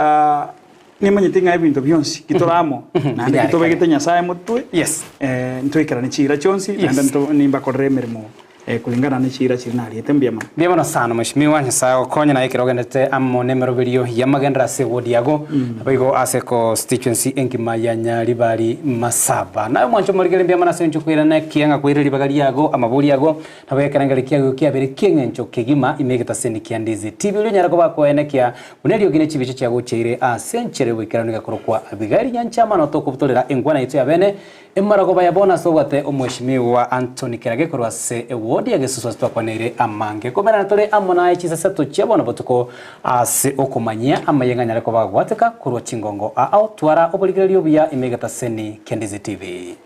nimanyete ng'a ebinto bionsi kitore amo, naende kitobegete Nyasae motwe, ntoikeranie chiira chionsi, naende nto nimbakorere emeremo Kulingana ne chiira chiria nariete mbuya mono. Mbuya mono sana mweshimiwa, Nyasae agokonye naye ekero ogendete amo nemeroberio y'amagenderero ase eward yago, naboigo ase constituency engima ya Nyaribari Masaba. Naye omwancho omorigeri mbuya mono ase eng'encho okoirana ekiya ng'a kwaire ribaga riago, amabori ago, nabo ekerengerio kiago kiabeire ki'eng'encho kegima ime egetaseni kia Ndizi TV oria onyare koba akoenekia buna eriogi ne chibicha chiagocheire ase enchera y'oboikeranu egakorokwa Abigaili Nyanchama notokobutorera engwana yaito ya bene Emaragoba ya bono ase obwate Omweshimiwa Anthony Kerage korwa ase eward ya Gesusu ase twakwaneire amange. Komerana tore amo naye chisasato chia bono botuko ase okomanyia amaye ng'anyare koba agwateka korwa chingongo ao twara oborigereria obuya ime egetaseni kia Ndizi TV.